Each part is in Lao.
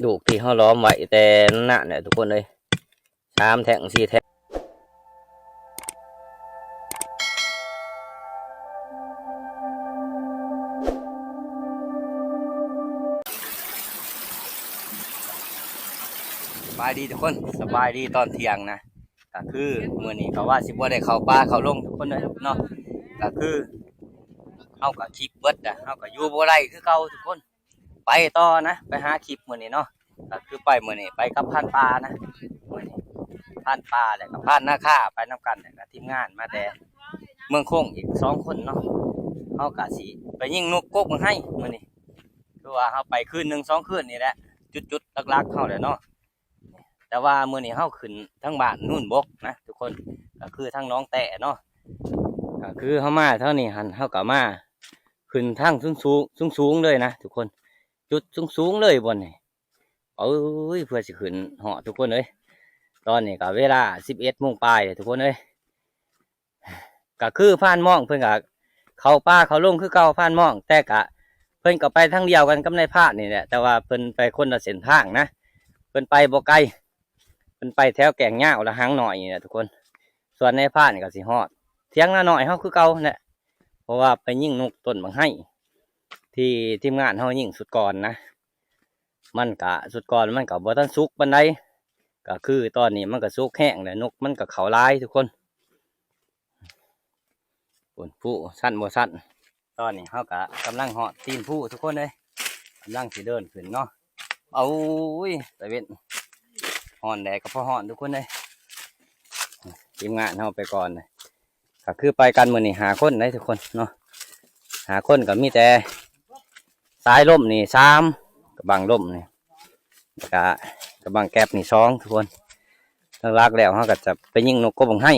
ລູກທີ່ເຮົາລ້ອມໄວ້ແຕ່ນັ້ນແຫຼະທຸກຄົນເອີຍ ສາມແທ່ງ ສີ່ແທ່ງ. ສະບາຍດີທຸກຄົນ ສະບາຍດີຕອນທ່ຽງນະ. ກະຄືມື້ນີ້ກະວ່າຊິບໍ່ໄດ້ເຂົ້າປ່າເຂົ້າດົງທຸກຄົນເອີຍເນາະ ກະຄືເຮົາກະຄລິບເບິດນະ ເຮົາກະຢູ່ບໍ່ໄດ້ຄືເກົ່າທຸກຄົນ ໄປຕໍ່ນະ ໄປຫາຄລິບມື້ນີ້ເນາະ. ກະຄືໄປມື້ນີ້ໄປກັບພານປ່ານະ ມື້ນີ້ພານປ່າ ແລ້ວກະພານນາຄາໄປນຳກັນ ແລ້ວກະທີມງານມາແຕ່ເມືອງຄົງອີກສອງຄົນເນາະ. ເຮົາກະຊິໄປຍິງນົກກົກບັກໄຮມື້ນີ້ ຄືວ່າເຮົາໄປຄືນໜຶ່ງສອງຄືນນີ້ແຫຼະ ຈຸດໆຫຼັກໆເຮົາແຫຼະເນາະ. ແຕ່ວ່າມື້ນີ້ເຮົາຂຶ້ນທາງບ້ານນູນບົກນະທຸກຄົນ ກະຄືທາງໜອງແຕ້ເນາະ. ກະຄືເຮົາມາທາງນີ້ຫັ້ນ ເຮົາກະມາຂຶ້ນທາງສູງໆ ສູງໆເລີຍນະທຸກຄົນ ຈຸດສູງໆເລີຍບ່ອນນີ້. ເອີຍ ເພື່ອຊິຂຶ້ນຮອດທຸກຄົນເອີຍ ຕອນນີ້ກະເວລາສິບເອັດໂມງປາຍແລ້ວທຸກຄົນເອີຍ. ກະຄືພານມອງເພິ່ນກະເຂົ້າປ່າເຂົ້າດົງຄືເກົ່າ ພານມອງ ແຕ່ກະເພິ່ນກະໄປທາງດຽວກັນກັບນາຍພານນີ້ແຫຼະ ແຕ່ວ່າເພິ່ນໄປຄົນລະເສັ້ນທາງນະ ເພິ່ນໄປບໍ່ໄກ ເພິ່ນໄປແຖວແກ້ງຍາວລະຫາງນ້ອຍນີ້ແຫຼະທຸກຄົນ. ສ່ວນນາຍພານກະຊິຮອດຖຽງນານ້ອຍເຮົາຄືເກົ່າຫັ້ນແຫຼະ ເພາະວ່າໄປຍິງນົກຕົ້ນບັກໄຮ ທີ່ທີມງານເຮົາຍິງຊຸດກ່ອນນະ. ມັນກະ ຊຸດກ່ອນມັນກະບໍ່ທັນສຸກປານໃດ ກະຄືຕອນນີ້ມັນກະສຸກແຮງແລ້ວ ນົກມັນກະເຂົ້າຫຼາຍທຸກຄົນ. ພຸ້ນ ພູຊັນບໍ່ຊັນ ຕອນນີ້ເຮົາກະກຳລັງຮອດຕີນພູທຸກຄົນເອີຍ ກຳລັງຊິເດີນຂຶ້ນເນາະ. ໂອ້ຍ ຕາເວັນ ຮ້ອນແດດກະພໍຮ້ອນທຸກຄົນເອີຍ. ທີມງານເຮົາໄປກ່ອນ ກະຄືໄປກັນມື້ນີ້ຫ້າຄົນເດ້ທຸກຄົນເນາະ ຫ້າຄົນ ກະມີແຕ່ສາຍລົມນີ້ສາມ ກະບັງລົມນີ້ ແລ້ວກະ ກະບັງແກັບນີ້ສອງທຸກຄົນ. ຫຼັກໆແລ້ວເຮົາກະຈະໄປຍິງນົກກົກບັກໄຮ.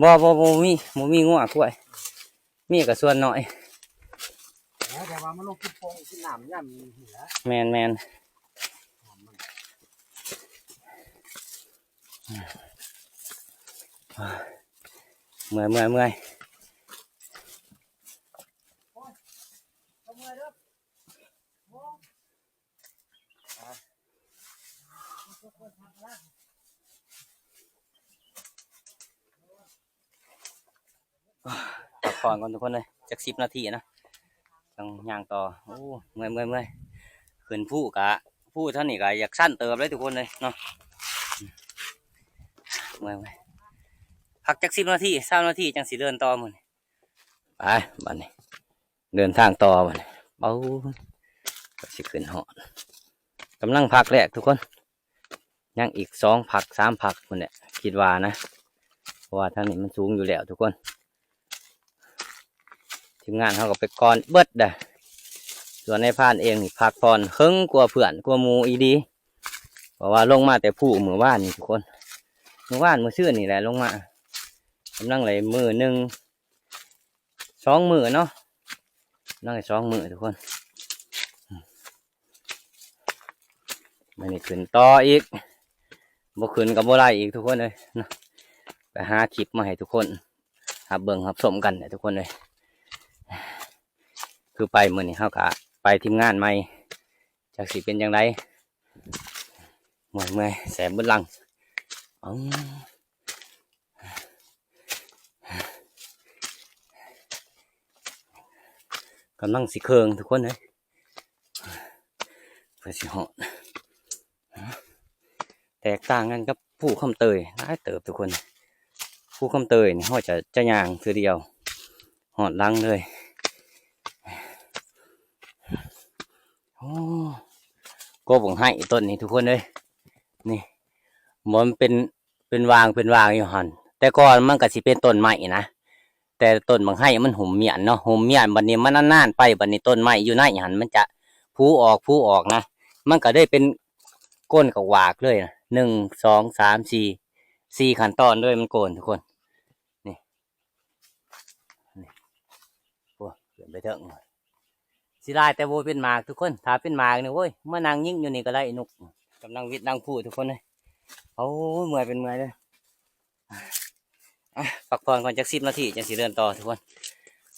ບໍ່ ບໍ່ ບໍ່ມີ ບໍ່ມີງົວຄວາຍ ມີກະສ່ວນໜ້ອຍ. ແຕ່ວ່າມັນລົງກິນໂປ່ງກິນນ້ຳຍາມນີ້ແຫຼະ. ແມ່ນໆ ເມື່ອຍ ເມື່ອຍ ເມື່ອຍ. ພັກຜ່ອນກ່ອນທຸກຄົນເອີຍ ຈັກສິບນາທີນະ ຈັ່ງຍ່າງຕໍ່. ໂອ້ ເມື່ອຍ ເມື່ອຍ ເມື່ອຍ. ຂຶ້ນພູກະ ພູທາງນີ້ກະຢາກຊັນເຕີບເລີຍທຸກຄົນເອີຍເນາະ. ເມື່ອຍ ເມື່ອຍ ພັກຈັກສິບນາທີ ຊາວນາທີ ຈັ່ງຊິເດີນຕໍ່ມື້ນີ້. ໄປ ບາດນີ້ ເດີນທາງຕໍ່ບາດນີ້. ໂອ້ຍ ກະຊິຂຶ້ນຮອດ ກຳລັງພັກແລກທຸກຄົນ ຍັງອີກສອງພັກສາມພັກພຸ້ນແຫຼະ ຄິດວ່ານະ ເພາະວ່າທາງນີ້ມັນສູງຢູ່ແລ້ວທຸກຄົນ. ທີມງານເຮົາກະໄປກ່ອນເບິດເດ້ ສ່ວນນາຍພານເອງນີ້ພັກຜ່ອນເຄິ່ງກວ່າເພື່ອນກວ່າໝູ່ອີ່ຫຼີ ເພາະວ່າລົງມາແຕ່ພູມື້ວານນີ້ທຸກຄົນ ມື້ວານມື້ຊືນນີ້ແຫຼະລົງມາ ກຳລັງໄດ້ມື້ໜຶ່ງ ສອງມື້ເນາະ ກຳລັງໄດ້ສອງມື້ທຸກຄົນ. ມື້ນີ້ຂຶ້ນຕໍ່ອີກ ບໍ່ຂຶ້ນກະບໍ່ໄດ້ອີກທຸກຄົນເອີຍເນາະ. ໄປຫາຄລິບມາໃຫ້ທຸກຄົນຮັບເບິ່ງຮັບຊົມກັນແຫຼະທຸກຄົນເອີຍ. ຄືໄປມື້ນີ້ເຮົາກະໄປທີມງານໃໝ່ ຈັກຊິເປັນຈັ່ງໃດ. ເມື່ອຍ ເມື່ອຍ ແສບເບິດຫຼັງ ເອົາ ກຳລັງຊິເຄິ່ງທຸກຄົນເອີຍ ເພື່ອຊິຮອດ. ແຕກຕ່າງກັນກັບພູຄຳເຕີຍຫຼາຍເຕີບທຸກຄົນ. ພູຄຳເຕີຍນີ້ເຮົາຈະ ຈະຍ່າງເທື່ອດຽວຮອດຫຼັງເລີຍ. ໂອ້ ກົກບັກໄຮຕົ້ນນີ້ທຸກຄົນເອີຍ ນີ້ ມັນເປັນ ເປັນຫວ່າງເປັນຫວ່າງຢູ່ຫັ້ນ ແຕ່ກ່ອນມັນກະຊິເປັນຕົ້ນໄມ້ນະ ແຕ່ຕົ້ນບັກໄຮມັນຫຸ້ມມ້ຽນເນາະ ຫຸ້ມມ້ຽນ ບາດນີ້ມັນນານໆໄປ ບາດນີ້ຕົ້ນໄມ້ຢູ່ໃນຫັ້ນມັນຈະຜຸອອກຜຸອອກນະ ມັນກະເລີຍເປັນ ກົ້ນກະຫວາກເລີຍນະ ໜຶ່ງ ສອງ ສາມ ສີ່ ສີ່ຂັ້ນຕອນເລີຍ ມັນໂກນທຸກຄົນ. ນີ້ ນີ້ ໂອ້ ຂຶ້ນໄປເທິງ ຊິຫຼາຍແຕ່ບໍ່ເປັນໝາກທຸກຄົນ. ຖ້າເປັນໝາກນີ້ ໂອ້ຍ ມານັ່ງຍິງຢູ່ນີ້ກໍໄດ້ ນົກກຳລັງຫວິດນາງພູທຸກຄົນເອີຍ. ໂອ້ຍ ເມື່ອຍເປັນເມື່ອຍເລີຍ. ອ່ະ ພັກຜ່ອນກ່ອນຈັກສິບນາທີ ຈັ່ງຊິເດີນຕໍ່ທຸກຄົນ.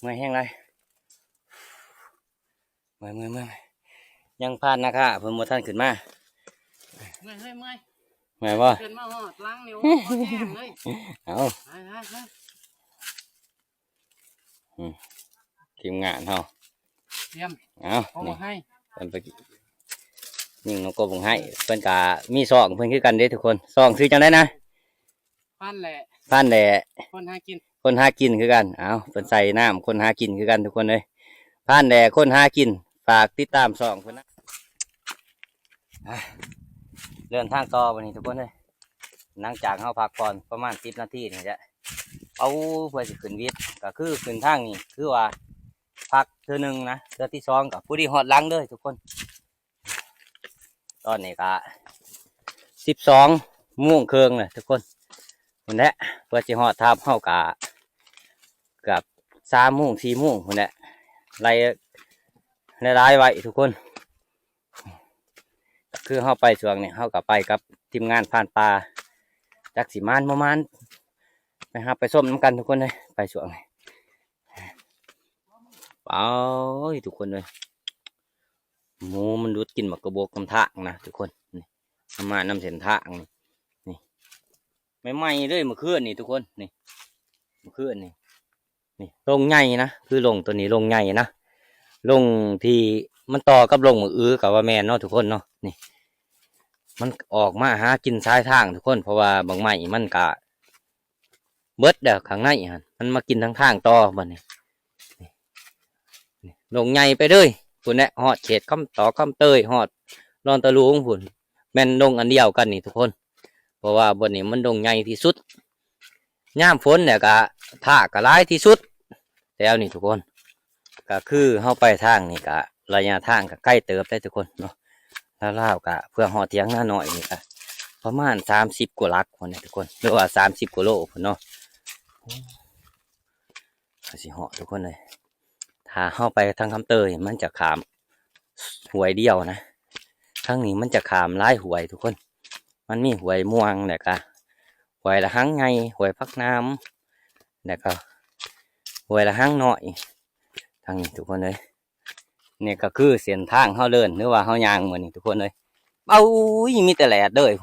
ເມື່ອຍແຮງຫຼາຍ ເມື່ອຍ ເມື່ອຍ ເມື່ອຍ ຍັງຜ່ານນາຄາເພິ່ນບໍ່ທັນຂຶ້ນມາ. ເມື່ອຍ ເມື່ອຍ ເມື່ອຍ ເມື່ອຍບໍ່? ຂຶ້ນມາຮອດຫຼັງນີ້ ໂອ້ຍ ບໍ່ແຮງເລີຍ. ເອົາ ໄປ ໄປ ໄປ. ອືມ ທີມງານເຮົາ ຕຽມ ເອົາ ເອົາ ນີ້ ໃຫ້ ເພິ່ນໄປຍິງນົກກົບບັງໄຫ້. ເພິ່ນກະມີຊ່ອງເພິ່ນຄືກັນເດ້ທຸກຄົນ. ຊ່ອງຊື່ຈັ່ງໃດນະ? ພັນແຫຼະ ພັນແຫຼະ ຄົນຫາກິນ ຄົນຫາກິນຄືກັນ. ເອົາ ເພິ່ນໃສ່ນາມຄົນຫາກິນຄືກັນທຸກຄົນເອີຍ. ພັນແຫຼະ ຄົນຫາກິນ ຝາກຕິດຕາມຊ່ອງເພິ່ນນະ. ອ່ະ ເດີນທາງຕໍ່ບັດນີ້ທຸກຄົນເອີຍ. ຫຼັງຈາກເຮົາພັກຜ່ອນປະມານສິບນາທີນີ້ແຫຼະ ເອົາ ເພື່ອຊິຂຶ້ນຫວິດ ກໍຄືຂຶ້ນທາງນີ້ ຄືວ່າພັກເທື່ອໜຶ່ງນະ ເທື່ອທີສອງກໍພໍດີຮອດຫຼັງເລີຍທຸກຄົນ. ຕອນນີ້ກະສິບສອງໂມງເຄິ່ງແລ້ວທຸກຄົນ. ພຸ້ນແຫຼະ ກວ່າຊິຮອດຖ້ຳເຮົາກະເກືອບສາມໂມງ ສີ່ໂມງພຸ້ນແຫຼະ ໄລ່ຫຼາຍໆໄວ້ທຸກຄົນ. ຄືເຮົາໄປຊ່ວງນີ້ ເຮົາກໍໄປກັບທີມງານຜ່ານປ່າ ຈັກຊິໝານບໍ່ໝານ ໄປຮັບໄປຊົມນຳກັນທຸກຄົນເອີຍ. ໄປຊ່ວງນີ້ ໂອ້ຍ ທຸກຄົນເອີຍ ໝູມັນດຸດກິນໝາກກະບົກນຳທາງນະທຸກຄົນ. ນີ້ ເຮົາມານຳເສັ້ນທາງນີ້ ນີ້ ໃໝ່ໆເລີຍມື້ຄືນນີ້ທຸກຄົນ. ນີ້ ມື້ຄືນນີ້ ນີ້ ລົງໃຫຍ່ນະ ຄືລົງໂຕນີ້ລົງໃຫຍ່ນະ ລົງທີ່ມັນຕໍ່ກັບລົງໝາກອືກໍວ່າແມ່ນເນາະທຸກຄົນເນາະ. ນີ້ ມັນອອກມາຫາກິນຊາຍທາງທຸກຄົນ ເພາະວ່າບັກໄມ້ມັນກະ ເບິດແລ້ວຂ້າງໃນຫັ້ນ ມັນມາກິນທາງທາງຕໍ່ບັດນີ້. ນີ້ ນີ້ ລົງໃຫຍ່ໄປເລີຍພຸ້ນແຫຼະ ຮອດເຂດຄຳຕອກຄຳເຕີຍ ຮອດດອນຕະຫຼູງພຸ້ນ ແມ່ນລົງອັນດຽວກັນນີ້ທຸກຄົນ. ເພາະວ່າບ່ອນນີ້ມັນດົງໃຫຍ່ທີ່ສຸດ ຍາມຝົນແລ້ວກະທາກກະຫຼາຍທີ່ສຸດແຖວນີ້ທຸກຄົນ. ກະຄືເຮົາໄປທາງນີ້ກະໄລຍະທາງກະໄກເຕີບເດ້ທຸກຄົນເນາະ ລາວໆກະເພື່ອຮອດຖຽງນານ້ອຍນີ້ກະປະມານສາມສິບກວ່າຫຼັກພຸ້ນແຫຼະທຸກຄົນ ຫຼືວ່າສາມສິບກວ່າໂລພຸ້ນເນາະ. ກະຊິຮອດທຸກຄົນເອີຍ ຖ້າເຮົາໄປທາງຄຳເຕີຍ ມັນຈະຂ້າມຫ້ວຍດຽວນະ ທາງນີ້ມັນຈະຂ້າມຫຼາຍຫ້ວຍທຸກຄົນ. ມັນມີຫ້ວຍມ່ວງ ແລ້ວກະຫ້ວຍລະຫັງໃຫຍ່ ຫ້ວຍຜັກໜາມ ແລ້ວກະຫ້ວຍລະຫັງນ້ອຍ ທາງນີ້ທຸກຄົນເອີຍ. ນີ້ກະຄືເສັ້ນທາງເຮົາເດີນ ຫຼືວ່າເຮົາຍ່າງມື້ນີ້ທຸກຄົນເອີຍ. ເອົາ ມີແຕ່ແດດເດີ ຫຶ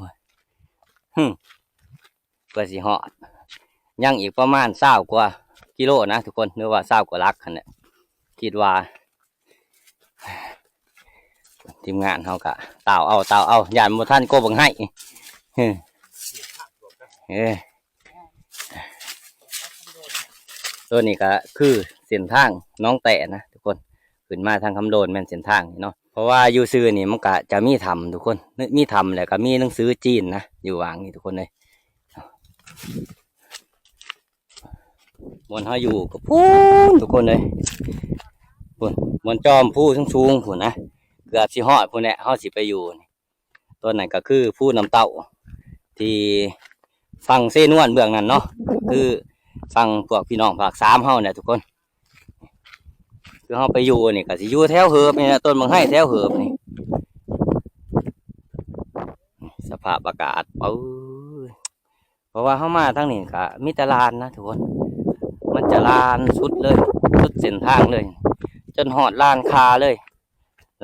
ກວ່າຊິຮອດ ຍັງອີກປະມານຊາວກວ່າກິໂລນະທຸກຄົນ ຫຼືວ່າຊາວກວ່າຫຼັກຫັ້ນແຫຼະ ຄິດວ່າ. ທີມງານເຮົາກະຕ່າວເອົາ ຕ່າວເອົາ ຢ້ານບໍ່ທັນກົບບັກໄຮ ເອີ ເອີ ໂຕນີ້ກະຄືເສັ້ນທາງໜອງແຕ້ນະທຸກຄົນ ຂຶ້ນມາທາງຄຳໂດນແມ່ນເສັ້ນທາງນີ້ເນາະ. ເພາະວ່າຢູ່ຊື່ນີ້ມັນກະຈະມີຖ້ຳທຸກຄົນ ມີຖ້ຳ ແລ້ວກະມີໜັງສືຈີນນະ ຢູ່ຫວ່າງນີ້ທຸກຄົນເອີຍ. ບ່ອນເຮົາຢູ່ກໍພຸ້ນທຸກຄົນເອີຍ ພຸ້ນ ບ່ອນຈອມພູສູງໆພຸ້ນນະ ເກືອບຊິຮອດພຸ້ນແຫຼະ ເຮົາຊິໄປຢູ່ນີ້. ໂຕນັ້ນກໍຄືພູນ້ຳເຕົ້າ ທີ່ຝັ່ງເຊນວນເບື້ອງນັ້ນເນາະ ຄືຝັ່ງພວກພີ່ນ້ອງພາກສາມເຮົາແຫຼະທຸກຄົນ. ຄືເຮົາໄປຢູ່ນີ້ກໍຊິຢູ່ແຖວເຫີບນີ້ແຫຼະ ຕົ້ນບັກໄຮແຖວເຫີບນີ້. ສະພາບອາກາດ ເອີ ເພາະວ່າເຮົາມາທາງນີ້ກໍມີແຕ່ລານນະທຸກຄົນ ມັນຈະລານສຸດເລີຍ ສຸດເສັ້ນທາງເລີຍ ຈົນຮອດລານຄາເລີຍ.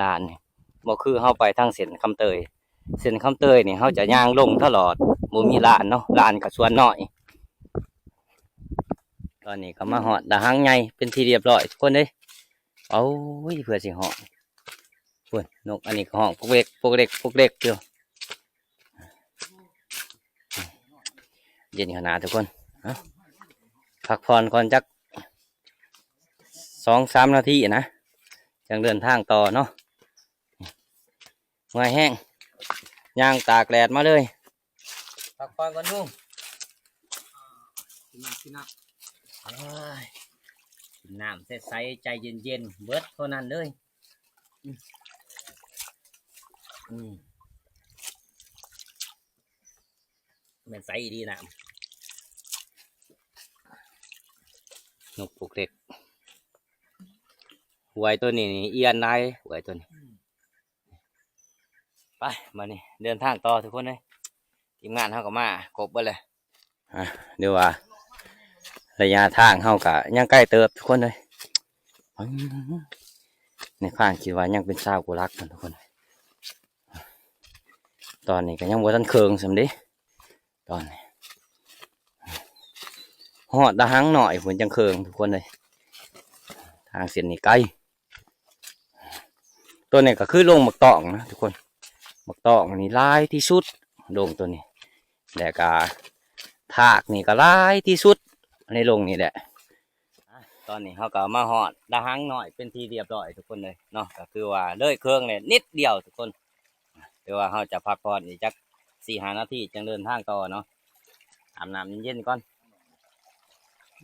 ລານນີ້ ບໍ່ຄືເຮົາໄປທາງເສັ້ນຄຳເຕີຍ ເສັ້ນຄຳເຕີຍນີ້ເຮົາຈະຍ່າງລົງຕະຫຼອດ ບໍ່ມີລານເນາະ ລານກໍສ່ວນໜ້ອຍ. ຕອນນີ້ກໍມາຮອດລະຫັງໃຫຍ່ເປັນທີ່ລຽບຮ້ອຍທຸກຄົນເອີຍ. ໂອ້ຍ ເພື່ອຊິຮອດ ພຸ້ນ ນົກອັນນີ້ກໍຮ້ອງປົກເລັກ ປົກເລັກ ປົກເລັກຢູ່. ເຢັນຂະໜາດທຸກຄົນ ເອົ້າ ພັກຜ່ອນກ່ອນຈັກສອງສາມນາທີນະ ຈັ່ງເດີນທາງຕໍ່ເນາະ. ເມື່ອຍແຮງ ຍ່າງຕາກແດດມາເລີຍ ພັກຜ່ອນກ່ອນລຸງ. ກິນນ້ຳ ກິນນ້ຳ ໂອ້ຍ ກິນນ້ຳໃສໆ ໃຈເຢັນໆ ເບິດເທົ່ານັ້ນເລີຍ. ອືມ ອືມ. ແມ່ນໃສອີ່ຫຼີນ້ຳ. ນົກປົກເລັກ. ຫ້ວຍໂຕນີ້ນີ້ອຽນຫຼາຍ ຫ້ວຍໂຕນີ້. ໄປ ບາດນີ້ເດີນທາງຕໍ່ທຸກຄົນເອີຍ. ທີມງານເຮົາກໍມາຄົບເບິດແລ້ວ. ອ່າ ເດີວ່າໄລຍະທາງເຮົາກະຍັງໄກເຕີບທຸກຄົນເອີຍ. ໃນພານຄິດວ່າຍັງເປັນຊາວກວ່າຫຼັກນະທຸກຄົນ. ຕອນນີ້ກະຍັງບໍ່ທັນເຄິ່ງຊ້ຳເດ້ ຕອນນີ້. ຮອດດາຫັງນ້ອຍພຸ້ນຈັ່ງເຄິ່ງທຸກຄົນເອີຍ. ທາງເສັ້ນນີ້ໄກ. ໂຕນີ້ກໍຄືດົງໝາກຕອງນະທຸກຄົນ. ໝາກຕອງນີ້ຫຼາຍທີ່ສຸດ ດົງໂຕນີ້. ແລ້ວກະທາກນີ້ກໍຫຼາຍທີ່ສຸດໃນດົງນີ້ແຫຼະ. ຕອນນີ້ເຮົາກໍມາຮອດດາຫັງນ້ອຍເປັນທີ່ລຽບຮ້ອຍທຸກຄົນເລີຍເນາະ. ກໍຄືວ່າເລີຍເຄິ່ງແລ້ວນິດດຽວທຸກຄົນ. ແຕ່ວ່າເຮົາຈະພັກຜ່ອນອີກຈັກສີ່ຫ້ານາທີ ຈັ່ງເດີນທາງຕໍ່ເນາະ. ອາບນ້ຳເຢັນໆກ່ອນ.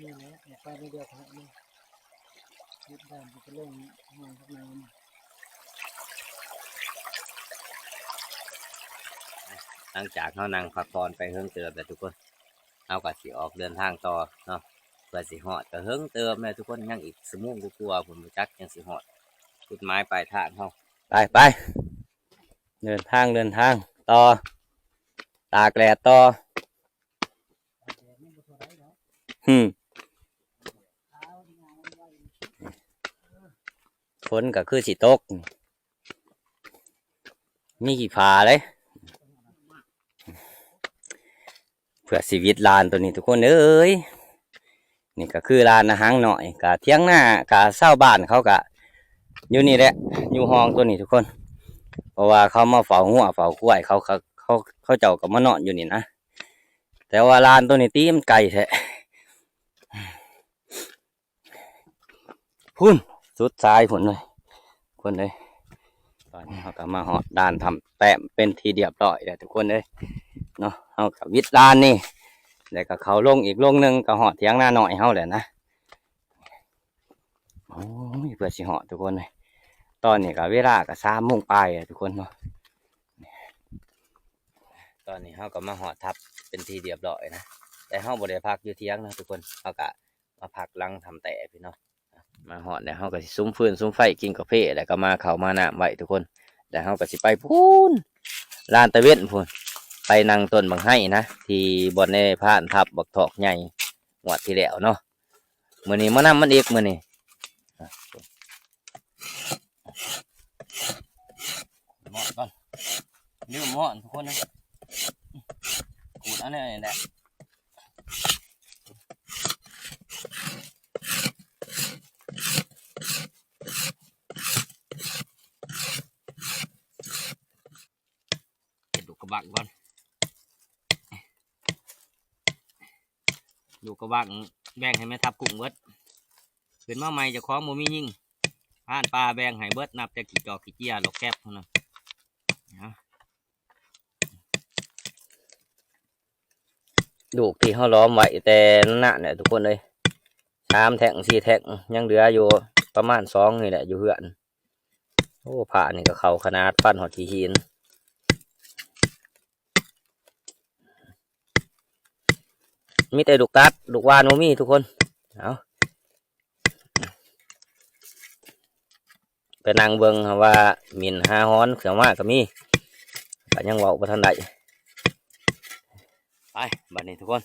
ນີ້ແຫຼະ ໄປເລື້ອຍໆ ເຮັດດ້ານຊິໄປລົງຫ້ວຍພວກນັ້ນ. ຫຼັງຈາກເຮົານັ່ງພັກຜ່ອນໄປເຫິງເຕີບແລ້ວທຸກຄົນ, ເຮົາກໍຊິອອກເດີນທາງຕໍ່ເນາະ. ເພື່ອຊິຮອດກໍເຫິງເຕີບແລ້ວທຸກຄົນ, ຍັງອີກຊົ່ວໂມງກວ່າໆພຸ້ນ ບໍ່ຈັກຍັງຊິຮອດຈຸດໝາຍປາຍທາງເຮົາ. ໄປໆ ເດີນທາງ ເດີນທາງຕໍ່ ຕາກແດດຕໍ່. ຫືມ ຝົນກໍຄືຊິຕົກ, ມີຂີ້ຜາເດ້ ເພື່ອຊີວິດລານໂຕນີ້ທຸກຄົນເອີຍ. ນີ້ກໍຄືລານນາຫັງນ້ອຍ, ກະຖຽງນາ ກະຊາວບ້ານເຂົາກະຢູ່ນີ້ແຫຼະ ຢູ່ຮ່ອງໂຕນີ້ທຸກຄົນ, ເພາະວ່າເຂົາມາເຝົ້າງົວເຝົ້າຄວາຍ ເຂົາ ເຂົາ ເຂົາ ເຂົາເຈົ້າກໍມານອນຢູ່ນີ້ນະ. ແຕ່ວ່າລານໂຕນີ້ຕິມັນໄກແທ້ ພຸ້ນ ສຸດສາຍພຸ້ນເລີຍ ຄົນເອີຍ. ຕອນນີ້ເຮົາກໍມາຮອດດ່ານຖ້ຳແຕ້ມເປັນທີ່ລຽບຮ້ອຍແລ້ວທຸກຄົນເອີຍເນາະ. ເຮົາກໍວິດລານນີ້ ແລ້ວກໍເຂົ້າລົງອີກລົງໜຶ່ງ ກໍຮອດຖຽງນານ້ອຍເຮົາແລ້ວນະ. ໂອ້ຍ ເພື່ອຊິຮອດທຸກຄົນເອີຍ, ຕອນນີ້ກໍເວລາກໍສາມໂມງປາຍແລ້ວທຸກຄົນເນາະ. ຕອນນີ້ເຮົາກໍມາຮອດຖ້ຳເປັນທີ່ລຽບຮ້ອຍນະ, ແຕ່ເຮົາບໍ່ໄດ້ພັກຢູ່ຖຽງນະທຸກຄົນ, ເຮົາກໍມາພັກຫຼັງຖ້ຳແຕ້ພີ່ນ້ອງ. ມາຮອດແລ້ວເຮົາກໍຊິສຸມຟືນສຸມໄຟ ກິນກາເຟ ແລ້ວກໍມາເຂົ້າມານ້ຳໄວ້ທຸກຄົນ. ແລ້ວເຮົາກໍຊິໄປພຸ້ນ ລານຕາເວັນພຸ້ນ ໄປນັ່ງຕົ້ນບັກໄຮນະ ທີ່ບ່ອນໃນພານທັບບັກຖອກໃຫຍ່ງວດທີ່ແລ້ວເນາະ. ມື້ນີ້ມານຳມັນອີກມື້ນີ້. ໝ້ອນກ່ອນ ລືມໝ້ອນທຸກຄົນນະ, ຂູດເອົາແນວນີ້ແຫຼະ. ເຮັດລູກກະບັງກ່ອນ, ລູກກະບັງແບ່ງໃຫ້ແມ່ທັບກຸ້ງເບິດ, ຂຶ້ນມາໃໝ່ເຈົ້າຂອງບໍ່ມີຍິງ, ພານປ່າແບ່ງໃຫ້ເບິດ ນັບແຕ່ຂີ້ຈອກຂີ້ເຈຍ ລັອກແກັບເທົ່ານັ້ນ. ລູກທີ່ເຮົາລ້ອມໄວ້ແຕ່ນັ້ນນະທຸກຄົນເອີຍ, ສາມແທ່ງ ສີ່ແທ່ງ ຍັງເຫຼືອຢູ່ປະມານສອງນີ້ແຫຼະຢູ່ເຮືອນ. ໂອ້ ຜ້ານີ້ກໍເຂົ້າຂະໜາດ, ຟັນຮອດຂີ້ຫີນ. ມີແຕ່ລູກຕັດ ລູກຫວ່ານບໍ່ມີທຸກຄົນ. ເອົາ ໄປນັ່ງເບິ່ງວ່າໝິ່ນຫາຫອນເຄື່ອງມາກໍມີ, ກໍຍັງເວົ້າບໍ່ທັນໄດ້. ໄປ ບັດນີ້ທຸກຄົນ,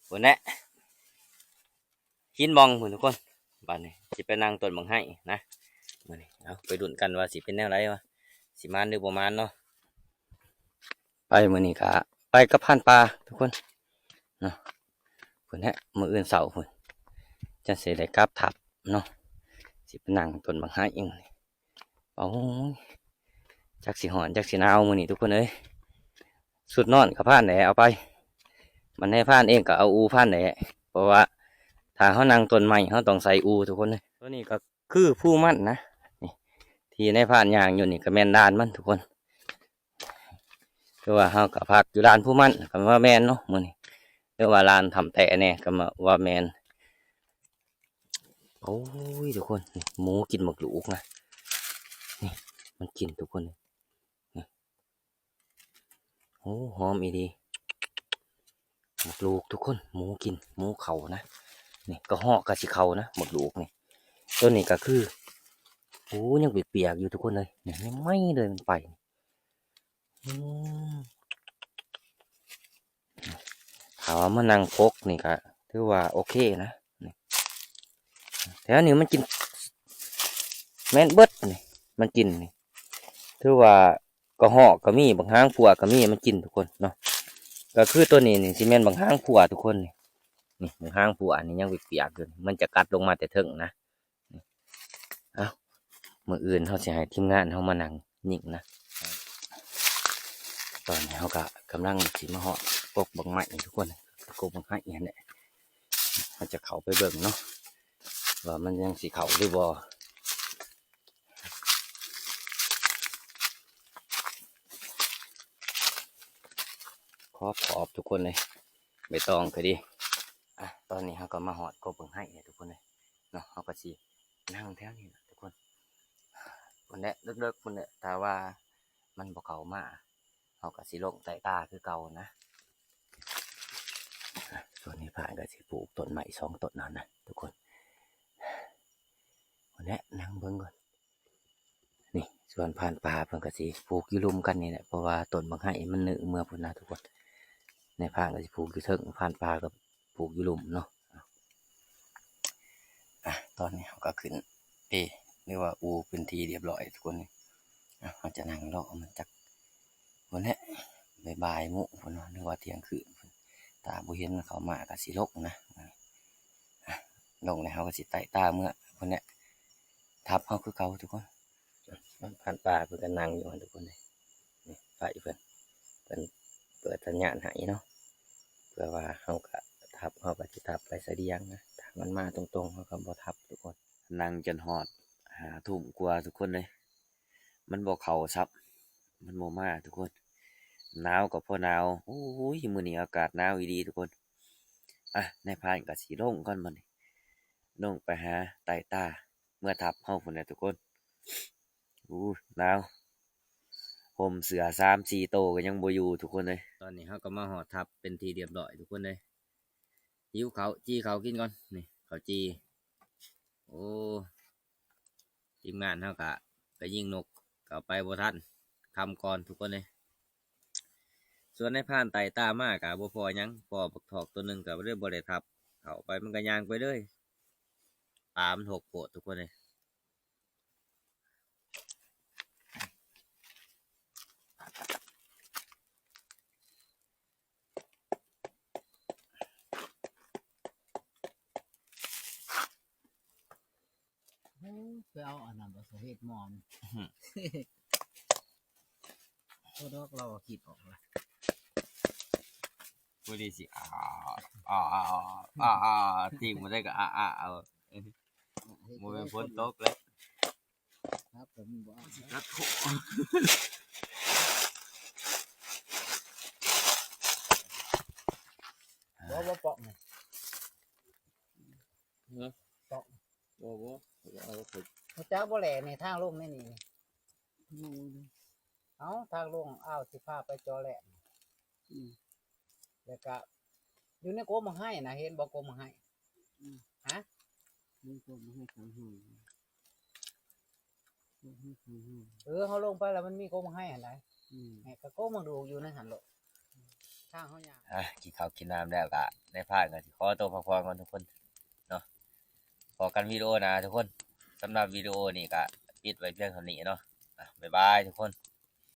ພຸ້ນແຫຼະ ຫີນບ່ອງພຸ້ນທຸກຄົນ. ບັດນີ້ຊິໄປນັ່ງຕົ້ນບັກໄຮນະ ມື້ນີ້. ເອົາ ໄປລຸ້ນກັນວ່າຊິເປັນແນວໃດວະ, ຊິໝານຫຼືບໍ່ໝານເນາະ. ໄປມື້ນີ້ກະໄປກັບພານປ່າທຸກຄົນເນາະ. ພຸ້ນແຫຼະ ມື້ອື່ນເຊົ້າພຸ້ນ ຈັ່ງຊິໄດ້ກັບທັບເນາະ, ຊິໄປນັ່ງຕົ້ນບັກໄຮອີກມື້ນີ້. ໂອ້ຍ ຈັກຊິຮ້ອນຈັກຊິໜາວມື້ນີ້ທຸກຄົນເອີຍ. ຊຸດນອນກໍພານແດ່ເອົາໄປ, ມັນໃຫ້ພານເອງກໍເອົາອູພານແດ່, ເພາະວ່າຖ້າເຮົານັ່ງຕົ້ນໄມ້ ເຮົາຕ້ອງໃສ່ອູທຸກຄົນເອີຍ. ຕົວນີ້ກໍ ຄືພູມັນນະ ນີ້ ທີ່ນາຍພານຍ່າງຢູ່ນີ້ກໍແມ່ນລານມັນທຸກຄົນ. ຄືວ່າເຮົາກໍພັກຢູ່ລານພູມັນກໍວ່າແມ່ນເນາະມື້ນີ້, ຫຼືວ່າລານຖ້ຳແຕ້ແດ່ກໍວ່າແມ່ນ. ໂອ້ຍ ທຸກຄົນ ນີ້ ໝູກິນໝາກລູກນະ, ນີ້ ມັນກິນທຸກຄົນ. ນີ້ ໂອ້ ຫອມອີ່ຫຼີ. ໝາກລູກທຸກຄົນ ໝູກິນ ໝູເຂົ້ານະ. ນີ້ກະຮອກກະຊິເຂົ້ານະ ໝາກລູກນີ້. ໂຕນີ້ກະຄື ໂອ້ ຍັງປຽກໆຢູ່ທຸກຄົນເອີຍ ນີ້ຍັງໃໝ່ເລີຍ ມັນໄປ. ອືມ ຖ້າວ່າມານັ່ງກົກນີ້ກະຖືວ່າໂອເຄນະ. ນີ້ ແຖວນີ້ມັນກິນແມ່ນເບິດນີ້ ມັນກິນນີ້ ຖືວ່າກະຮອກກະມີ ບັກຫາງພົວກະມີ ມັນກິນທຸກຄົນເນາະ. ກະຄືໂຕນີ້ນີ້ຊິແມ່ນບັກຫາງພົວທຸກຄົນນີ້. ນີ້ບັກຫາງພົວນີ້ຍັງປຽກໆຢູ່ ມັນຈະກັດລົງມາແຕ່ເທິງນະ. ເອົ້າ ມື້ອື່ນເຮົາຊິໃຫ້ທີມງານເຮົາມານັ່ງຍິງນະ. ຕອນນີ້ເຮົາກະກຳລັງຊິມາຮອດກົກບັກໄມ້ທຸກຄົນ ກົກບັກໄມ້ຫັ້ນແຫຼະ. ເຮົາຈະເຂົ້າໄປເບິ່ງເນາະ ວ່າມັນຍັງຊິເຂົ້າຫຼືບໍ່. ຂອບຂອບທຸກຄົນເລີຍ ໃບຕອງກະດີ. ອ່ະ ຕອນນີ້ເຮົາກະມາຮອດກົກບັກໄມ້ແລ້ວທຸກຄົນເລີຍເນາະ. ເຮົາກະຊິນັ່ງແຖວນີ້ລະທຸກຄົນ ພຸ້ນແຫຼະ ເລິກໆພຸ້ນແຫຼະ. ຖ້າວ່າມັນບໍ່ເຂົ້າມາ ເຮົາກະຊິລົງໃຕ້ຕາຄືເກົ່ານະ. ສ່ວນໃນພານກະຊິປູກຕົ້ນໄມ້ສອງຕົ້ນຫັ້ນນະທຸກຄົນ. ພຸ້ນແຫຼະ ນັ່ງເບິ່ງກ່ອນ. ນີ້ສວນພານປ່າເພິ່ນກະຊິປູກຢູ່ລຸ່ມກັນນີ້ແຫຼະ ເພາະວ່າຕົ້ນບັກໄຮມັນເນີເມືອພຸ້ນນະທຸກຄົນ. ໃນພານກະຊິປູກຢູ່ເທິງ ພານປ່າກະປູກຢູ່ລຸ່ມເນາະ. ອ່ະ ຕອນນີ້ເຮົາກະຂຶ້ນເປ ຫຼືວ່າອູ່ເປັນທີ່ລຽບຮ້ອຍທຸກຄົນ. ອ່ະ ເຮົາຈະນັ່ງລໍມັນຈັກພຸ້ນແຫຼະ ບ່າຍໆໂມງພຸ້ນເນາະ ຫຼືວ່າທ່ຽງຄືນພຸ້ນ. ຖ້າບໍ່ເຫັນມັນເຂົ້າມາກະຊິລົງນະ. ອ່ະ ລົງແລ້ວເຮົາກະຊິໄຕ່ຕາເມືອພຸ້ນແຫຼະ ທັບເຮົາຄືເກົ່າທຸກຄົນ. ພານປ່າເພິ່ນກະນັ່ງຢູ່ຫັ້ນທຸກຄົນເອີຍ. ນີ້ໄຟເພິ່ນ ເພິ່ນເປີດສັນຍານໃຫ້ເນາະ ເພື່ອວ່າເຮົາກະທັບ ເຮົາກະຊິທັບໄປສະດຽງນະ. ຖ້າມັນມາຕົງໆ ເຮົາກະບໍ່ທັບທຸກຄົນ. ນັ່ງຈົນຮອດຫ້າທຸ່ມກວ່າທຸກຄົນເອີຍ ມັນບໍ່ເຂົ້າຊ້ຳ ມັນບໍ່ມາທຸກຄົນ. ໜາວກະພໍໜາວ ໂອ້ຍ ມື້ນີ້ອາກາດໜາວອີ່ຫຼີທຸກຄົນ. ອ່ະ ນາຍພານກະຊິລົງກ່ອນບັດນີ້ ລົງໄປຫາໄຕ່ຕາ ເມືອທັບເຮົາພຸ້ນແຫຼະທຸກຄົນ. ໂອ້ ໜາວ ຫົ່ມເສື້ອສາມສີ່ໂຕກະຍັງບໍ່ຢູ່ທຸກຄົນເອີຍ. ຕອນນີ້ເຮົາກະມາຮອດທັບເປັນທີ່ລຽບຮ້ອຍທຸກຄົນເອີຍ. ຫິວເຂົ້າ ຈີ່ເຂົ້າກິນກ່ອນ. ນີ້ເຂົ້າຈີ່ ໂອ້ ທີມງານເຮົາກະໄປຍິງນົກ ເຂົ້າໄປບໍ່ທັນ ຄ່ຳກ່ອນທຸກຄົນເອີຍ. ສ່ວນນາຍພານໄຕ່ຕາມາກະບໍ່ພໍຫຍັງ ພໍບັກຖອກໂຕໜຶ່ງກະເລີຍບໍ່ໄດ້ທັບ ເຂົ້າໄປມັນກະຍ່າງໄປເລີຍ ປ່າມັນຮົກໂພດທຸກຄົນເອີຍ. ໂອ້ຍ ໄປເອົາອັນນັ້ນບໍ່ ສະເຮັດໝໍ້ ໂອ້ ດອກ ລາວກະຄິດອອກລະ ຜູ້ນີ້ຊິ ອາ ອາ ອາ ອາ ອາ ອາ ທີມບໍ່ໄດ້ກະ ອາ ອາ ເອົາ ບໍ່ແມ່ນຝົນຕົກແລ້ວ ຄັບ ຜົມບໍ່ເອົາ ຊິຕັດຄໍ ບໍ່ ບໍ່ປອກນີ້ ຮະ ປອກ ບໍ່ ບໍ່ ເອົາ ຮູ້ຈັກບໍ່ແຫຼະນີ້ ທາງລົງໃນນີ້ ເອົາ ທາງລົງ ອ້າວ ຊິພາໄປຈໍແຫຼະ ອືມ ແລ້ວກະ ຢູ່ໃນກົກໝາກໄຮນະ ເຫັນບໍ່ ກົກໝາກໄຮ ອືມ ຮະ ໃນກົກໝາກໄຮຂອງເຮົາ ເອີ ເຮົາລົງໄປແລ້ວມັນມີກົກໝາກໄຮຫັ້ນໃດ ອືມ ແມ່ນກະກົກໝາກດູກຢູ່ໃນຫັ້ນໂລດ ທາງເຮົາຍ່າງ ອ່ະ ກິນເຂົ້າກິນນ້ຳແລ້ວກະ ນາຍພານກະຊິຂໍໂຕພັກຜ່ອນກ່ອນທຸກຄົນເນາະ ພໍ້ກັນວິດີໂອໜ້າທຸກຄົນ. ສຳລັບວິດີໂອນີ້ກະປິດໄວ້ພຽງເທົ່ານີ້ເນາະ ອ່ະ ບາຍບາຍທຸກຄົນ.